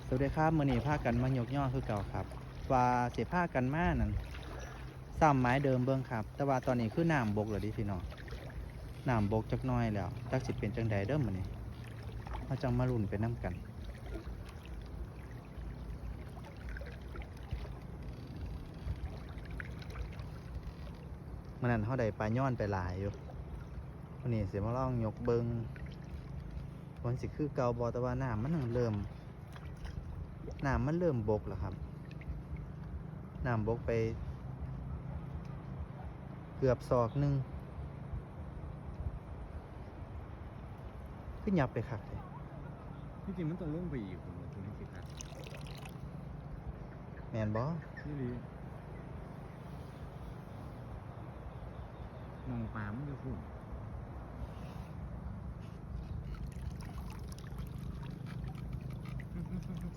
สวัสดีครับ มื้อนี้พากันมายกยอคือเก่าครับ ว่าสิพากันมานั่น ซ้ำหมายเดิมเบิ่งครับ แต่ว่าตอนนี้คือน้ำบกแล้วเด้พี่น้อง น้ำบกจักหน่อยแล้ว จักสิเป็นจั่งใดเด้อมื้อนี้ เราจั่งมาลุ้นไปนำกัน มื้อนั้นเราได้ปลายอนไปหลายอยู่ มื้อนี้สิมาลองยกเบิ่ง ว่ามันสิคือเก่าบ่ แต่ว่าน้ำมันเริ่ม น้ำมันเริ่มบกแล้วครับ น้ำบกไปเกือบศอกหนึ่ง คือหยับไปคักแท้ ที่จริงมันต้องลงไปอีก ผมว่าตัวนี้สิครับ แม่นบ่ อีหลี มองปลามันอยู่พุ้น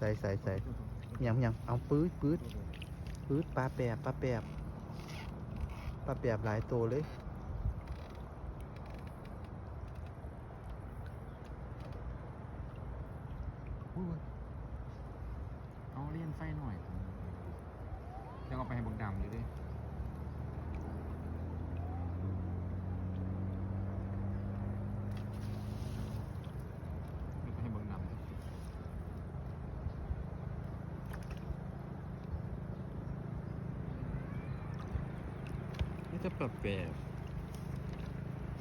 ใส่ ใส่ ใส่ หยัง หยัง เอาปื๊ด ปื๊ด ปื๊ด ปลาแปบ ปลาแปบ ปลาแปบหลายโตเลย อุ้ย เอาเลียนไฟหน่อย จะเอาไปให้บักดำอยู่เด้ เอาไปให้บักดำ มีแต่ปลาแปบ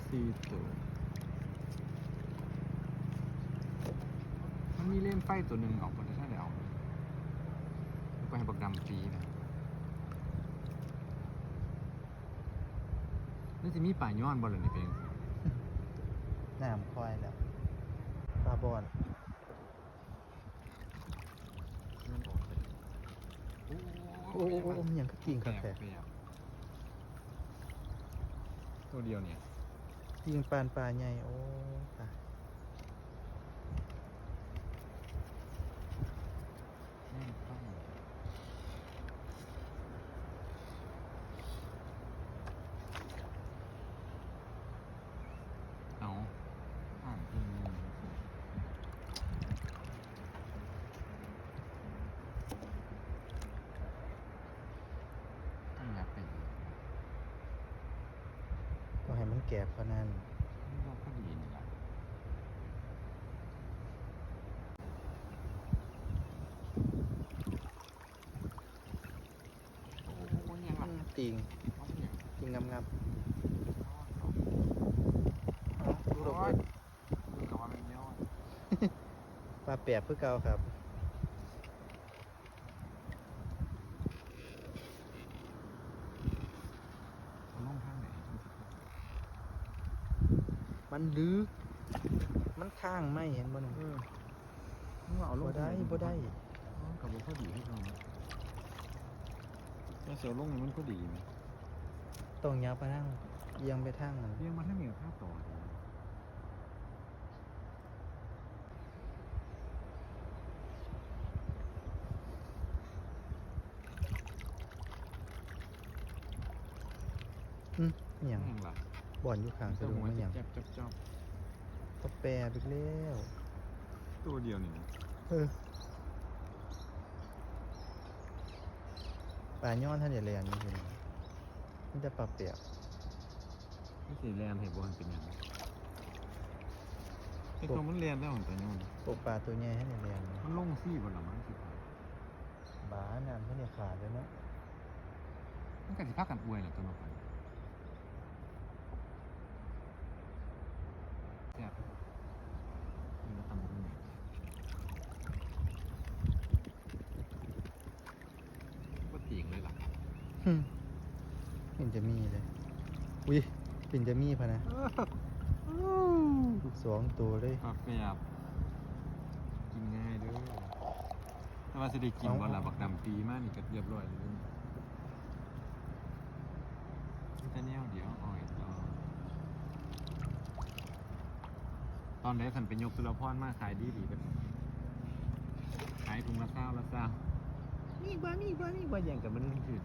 สี่ตัว มันมีเล่นไฟตัวหนึ่งออกมา แต่ถ้าได้เอาไปให้บักดำฟรีนะ มันสิมีปลาย้อนบ่ล่ะนี่เพ็ง น้ำค่อยแล้ว ปลาบอน มันออกไป โอ้ โอ้ โอ้ โอ้ หยังคือกิ่งคักแท้ แปลกๆ ตัวเดียวเนี่ย กิ่งปานปลาใหญ่ โอ้ ตาย แม่นต้อง เอา อ่านเพิ่นงง ต้องยับไปอีก ก็ให้มันแกบเท่านั้น มันก็พอดีนี่ล่ะ โอ้โห หยังล่ะ อืม ติ่ง เอาหยัง ติ่งงับๆ เอา ดูดอกเบิด โอ๊ย ดูกับว่ามันเยอะ ปลาแปบคือเก่าครับ เอาลงทางไหน มันลึก มันค้างไม้ เห็นบ่นี่ เออ มึงว่าเอาลง บ่ได้ ทางไหน บ่ได้ อ๋อ ก็บ่พอดีคือเก่าเนาะ แต่เสียวลงนี่มันพอดีนะ ต้องยับไปทาง เอียงไปทางนั้น เอียงมาทางนี้ก็คาต่อ อืม อิหยัง อิหยังล่ะ บ่อนอยู่ข้างสะดุ้ง มันหยัง แจ๊บๆๆ ปลาแปบอีกแล้ว ตัวเดียวนี่นะ เออ ปลาย้อนท่านอย่าแล่นนี่พี่น้อง มีแต่ปลาแปบ มันสิแล่นให้บ่ มันเป็นหยัง ไอ้ตัวมันแล่นแล้ว ปลาย้อน พวกปลาตัวใหญ่ท่านอย่าแล่น มันลงซี่บ่ล่ะ มันสิ บาด น้ำเพิ่นนี่ขาดแล้วเนาะ มันก็สิพากันอวยแหละ ตัวนกมัน แซ่บ กินกับตำบักหุ่ง บ่ติงเลยล่ะ หึ เป็นจะมีเลย อุ๊ย เป็นจะมีพะนะ สองตัวเลย ปลาแปบ กินง่ายเด้อ แต่ว่าสิได้กินบ่ล่ะ เอ้า บักดำปีมานี่ก็เรียบร้อยเลย มีแต่แนวเดียว อ้อยต่อ ตอนใดคันไปยกสุรพรมาขายดีๆ บัดนี้ ขายถุงละซาว ละซาว มีบ่ มีบ่ มีบ่ แย่งกันมันคือ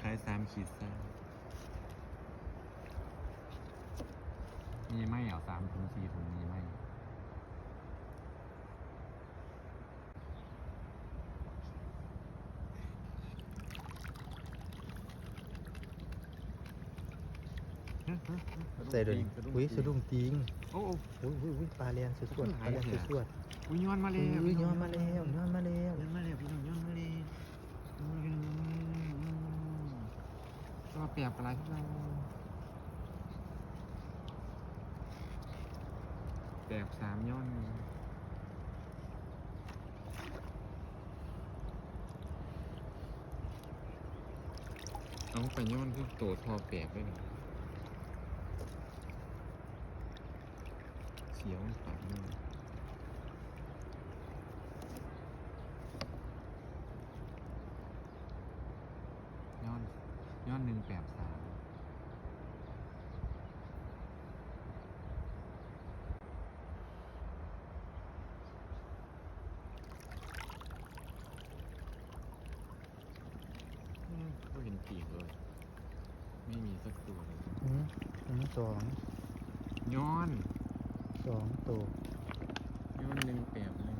ขายสามขีดซาว มีไหม เอาสามถุง สี่ถุง มีไหม? ໃສ່ໂດຍນີ້. ອຸ້ຍ ສະດຸ້ງຕີງ. ໂອ້ ໂອ້ ອຸ້ຍ ອຸ້ຍ ອຸ້ຍ ປາແລ່ນສວດໆ ປາແລ່ນສວດໆ. ອຸ້ຍ ຍ້ອນມາແລ້ວ ອຸ້ຍ ຍ້ອນມາແລ້ວ ຍ້ອນມາແລ້ວ ຍ້ອນມາແລ້ວ ພີ່ນ້ອງ ຍ້ອນມາແລ້ວ. ໂອ້ ພີ່ນ້ອງ ຍ້ອນມາແລ້ວ ຍ້ອນມາແລ້ວ. ແຕ່ວ່າແປບກໍຫຼາຍຄືເກົ່າ ແປບສາມຍ້ອນ. ເອົາ ປາຍ້ອນຄືໂຕທໍ່ແປບເລີຍ. ສຽວປາກນີ້ ຍ້ອນ ຍ້ອນໜຶ່ງແປບສາມ. ອືມ ບໍ່ເຫັນຕີງເລີຍ ໄມ່ມີສັກຕົວເລີຍ. ອືມ ອືມ ສອງ ຍ້ອນ ສອງໂຕ ຍ້ອນໜຶ່ງແປບເລີຍ.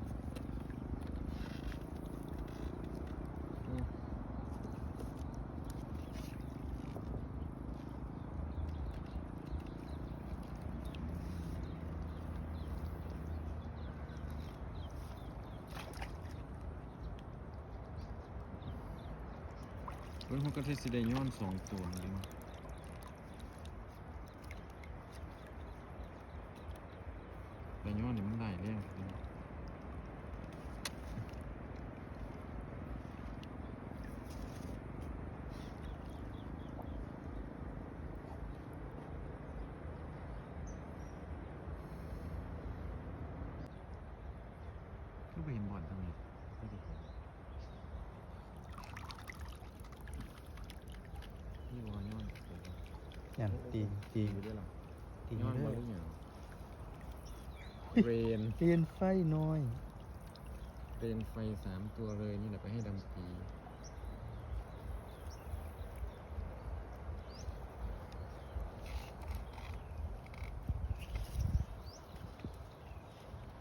ອືມ. ເບິ່ງ ເຮົາກໍຊິໄດ້ຍ້ອນສອງຕົວນີ້ເນາະ ແຕ່ຍ້ອນນີ້ມັນໄດ້ແລ້ວ. ຄືບໍ່ເຫັນບ່ອນທາງນີ້ ຄືຊິເຫັນ ນີ້ບໍ່ຍ້ອນ ນັ້ນ ຕີງ ຕີງ ຕີງຢູ່ເດ້ລະ ຕີງຢູ່ເດີ. ເຣນ ເຣນໄຟນ້ອຍ ເຣນໄຟສາມຕົວເລີຍ. ນີ້ແຫຼະໄປໃຫ້ດຳປີ.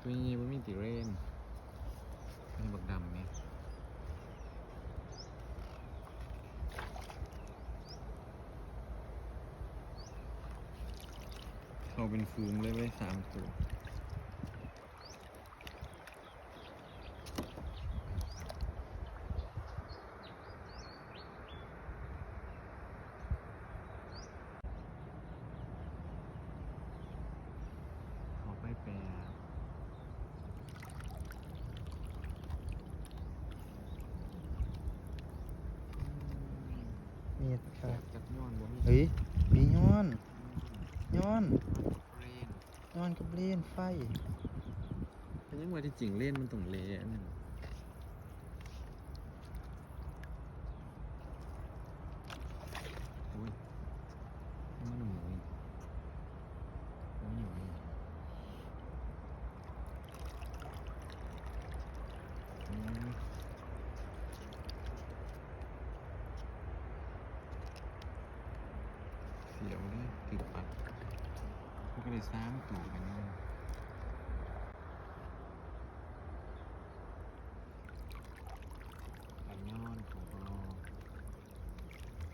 ຕົວນີ້ບໍ່ມີຕິເຣນ ໃຫ້ບັກດຳນີ້ ເຂົ້າເປັນຝູງເລີຍເວີຍ ສາມຕົວ. ເຂົ້າໄປແປບ ມີ ແປບຈັກຍ້ອນບໍ່ມີ. ເຮີ້ຍ ມີຍ້ອນ ຍ້ອນ ຍ້ອນກັບເຣນ ຍ້ອນກັບເຣນໄຟ. ກໍຍັງວ່າທີ່ຈິງເຣນມັນຕ້ອງແລ່ອັນນັ້ນ. ໂອ້ຍ ມັນໝູ ໂອ້ຍ ອືມ. ສຽວເດ້ຖືກປັດ ພວກກໍໄດ້ສາມໂຕກັນ. ປາຍ້ອນຂອງເຮົາ.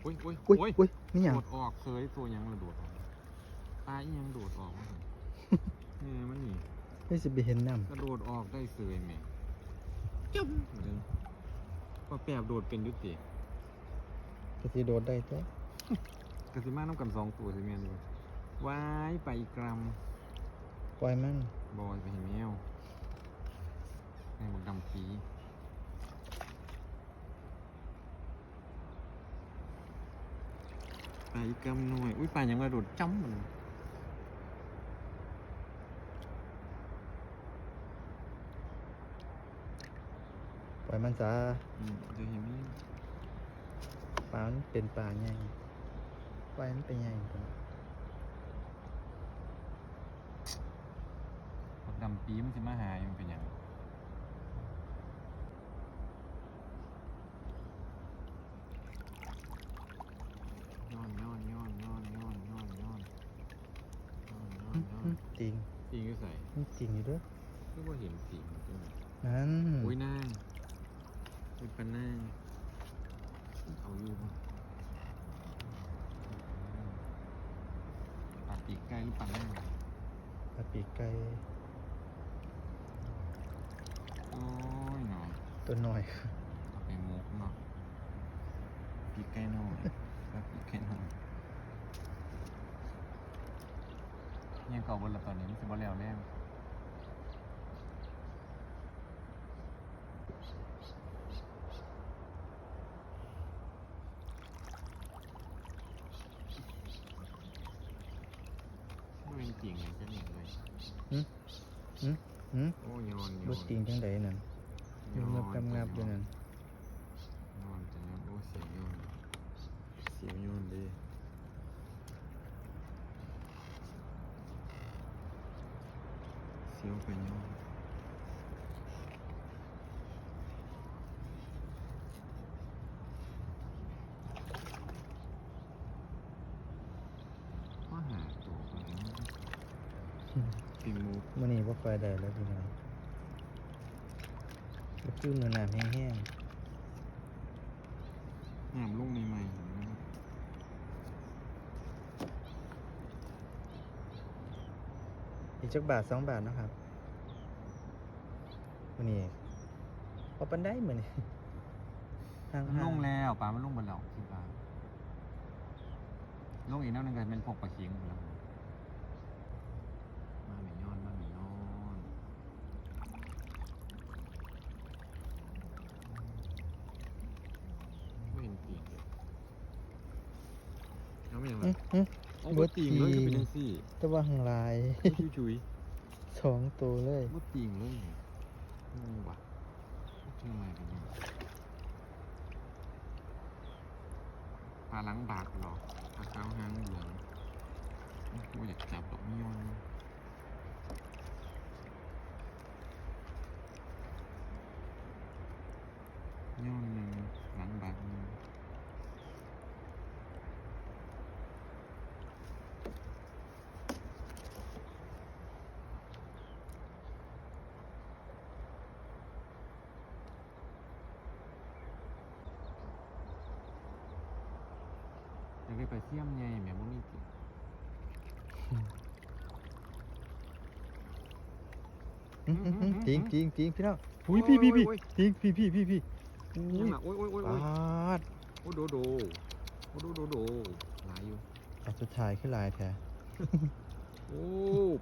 ໂອ້ຍ ໂອ້ຍ ໂອ້ຍ ໂອ້ຍ ມີຫຍັງ? ໂດດອອກເສີຍ. ຕົວຫຍັງລະໂດດອອກ? ປາອີ່ຫຍັງໂດດອອກມາ? ແມ່ມັນນີ້ ໃຜຊິໄປເຫັນນຳ. ກະໂດດອອກໄດ້ເສີຍແໝ່. ຈຳ ປາແປບໂດດເປັນຢູ່ຕິ? ກະຊິໂດດໄດ້ຕົວະ. ກະຊິມານຳກັນສອງໂຕຊິແມ່ນຢູ່. ວ້າຍ ປາອີ່ກຣຳ. ປ່ອຍມັນ. ບໍ່ ຊິໄປໃຫ້ແມວ. ໃຫ້ບັກດຳປີ. ປາອີ່ກຳນ້ອຍ. ອຸ້ຍ ປາຫຍັງລະໂດດຈ້ຳມັນ. ປ່ອຍມັນຊະ. ອືມ ຢ່າໃຫ້ມີ. ປາມັນເປັນປາໃຫຍ່ ປ່ອຍມັນໄປໃຫຍ່ພຸ້ນ. ບັກດຳປີມັນຊິມາຫາຢູ່ ມັນເປັນຫຍັງ? ຍ້ອນ ຍ້ອນ ຍ້ອນ ຕິ່ງ ຕິ່ງຢູ່ໃສ? ມັນຕິ່ງຢູ່ເດີ. ຄືບໍ່ເຫັນຕິ່ງ? ນັ້ນ ໂອ້ຍ ນາງ ເປັນປານາງ ເອົາຢູ່. ອືມ. ປີກໄກ່ ຫຼື ປາໜ້າ ປາປີກໄກ່ ໂອ້ຍເນາະ ຕົວນ້ອຍ ເອົາໄປໝົກເນາະ ປີກໄກ່ນ້ອຍ ປາປີກໄກ່ນ້ອຍ ຍັງເກົ່າເບິດລະ ຕອນນີ້ມັນຊິບໍ່ແລ້ວແລ້ວ. ບໍ່ແມ່ນຕີງຫຍັງຈັກແນວເລີຍ ຫຶ? ຫຶ? ຫຶ? ໂອ້ ຍ້ອນ ຍ້ອນ ບໍ່ຕີງຈັ່ງໃດນັ້ນ ຍືມງຶບງາບຢູ່ນັ້ນ ຍ້ອນ ຈະຍ້ອນ ໂອ້ ສຽວຍ້ອນ ສຽວຍ້ອນເດ້ ສຽວກະຍ້ອນ ມາຫາໂຕ ປີກໝົກ ມື້ນີ້ບໍ່ຄ່ອຍໄດ້ແລ້ວພີ່ນ້ອງ ຄືມື້ນ້ຳແຮງໆ ນ້ຳລົງໃໝ່ໆ ອີກຈັກບາດສອງບາດເນາະຄັບ ມື້ນີ້ບໍ່ປານໃດມື້ນີ້ ຫ່າງໆ ມັນລົງແລ້ວ ປາມັນລົງເບິດແລ້ວ ຄິດວ່າ ລົງອີກແນວໜຶ່ງກໍແມ່ນພວກປາເຂັງພຸ້ນແລ້ວ ມາແມ່ຍ້ອນ ມາແມ່ຍ້ອນ. ບໍ່ເຫັນຕີງເລີຍ ເອົາແມ່ນຫຍັງ ຫຶ? ຫຶ? ເອົາ ບໍ່ຕີງເລີຍ ບໍ່ຕີງ ຄືເປັນຈັ່ງຊີ້ ແຕ່ວ່າຫັ້ນຫຼາຍ ຈຸຍໆ ສອງໂຕເລີຍ ບໍ່ຕີງເລີຍ ງງວ່ະ ເຮັດຈັ່ງໃດກັນແນ່ ປາຫຼັງບາກເນາະ ປາຂາວຫາງເຫຼືອງ ໂອ້ຍ ບໍ່ຢາກຈັບດອກ ມີຍ້ອນ ຍ້ອນໜຶ່ງ ຫຼັງບາກໜຶ່ງ ຢາກໄດ້ປາຊຽມໃຫຍ່ແໝ່ ບໍ່ມີຕິ ຫຶ ຫຶ ຫຶ ຫື ຫື ຫື ຕິງ ຕິງ ຕິງ ພີ່ນ້ອງ ຫຸຍ ໂອ້ຍ ພີ່ ພີ່ ໂອ້ຍ ພີ່ ໂອ້ຍ ຕິງ ພີ່ ພີ່ ພີ່ ພີ່ ຫຍັງນະ ໂອ້ຍ ໂອ້ຍ ໂອ້ຍ ໂອ້ຍ ປາດ ໂອ້ ໂດ ໂດ ໂອ້ ໂດ ໂດ ໂດ ຫຼາຍຢູ່ ອັນສຸດທ້າຍຄືຫຼາຍແທ້ ໂອ້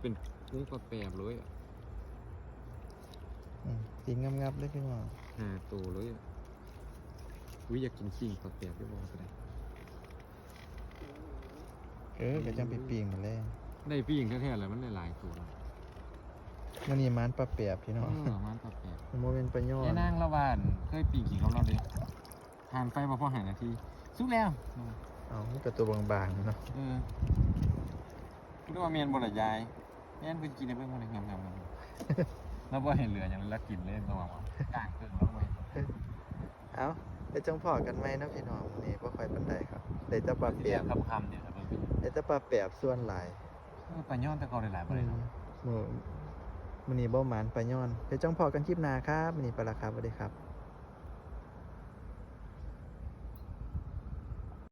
ເປັນຝູງປາແປບເລີຍ ອືມ ຕີງງາມໆເລີຍພີ່ນ້ອງ ຫ້າໂຕເລີຍ ອຸ້ຍ ຢາກກິນປີ້ງປາແປບຢູ່ບໍ່ ກໍໄດ້ ເອີ ກໍຈັ່ງໄປປີ້ງມື້ແລງ ໄດ້ປີ້ງແທ້ໆແຫຼະ ມັນໄດ້ຫຼາຍໂຕເນາະ ມື້ນີ້ໝານປາແປບພີ່ນ້ອງ ເອີ ໝານປາແປບ ມັນບໍ່ແມ່ນປາຍ້ອນ ຍານາງລາວວ່າ ເຄີຍປີ້ງກິນກັບລາວເດ້ ຖ່ານໄຟບໍ່ພໍຫ້ານາທີ ສຸກແລ້ວ ເອົ້າ ມັນກໍຕົວບາງໆເນາະ ເອີ ຄືວ່າແມ່ນບໍ່ລະຍາຍ ແມ່ນ ເພິ່ນກິນໃຫ້ເບິ່ງພຸ້ນ ງາມໆ ລາວບໍ່ໃຫ້ເຫຼືອຫຍັງ ລາວກິນເລີຍ ລະຫວ່າງວ່າກ້າງເຄິ່ງລາວບໍ່ໃຫ້ ເອົ້າ ໄປຈັ່ງພໍ້ກັນໃໝ່ເນາະພີ່ນ້ອງ ມື້ນີ້ບໍ່ຄ່ອຍປານໃດຄັບ ໄດ້ແຕ່ປາແປບ ຄ່ຳໆນີ້ລະເບິ່ງ ໄດ້ແຕ່ປາແປບສ່ວນຫຼາຍ ເອີ ປາຍ້ອນແຕ່ເກົ່າຫຼາຍໆ ບໍ່ໄດ້ເນາະ ອືມ ມື້ ມື້ນີ້ບໍ່ໝານປາຍ້ອນ ໄປຈັ່ງພໍ້ກັນຄລິບໜ້າຄັບ ມື້ນີ້ໄປລະຄັບ ສະຫວັດດີຄັບ.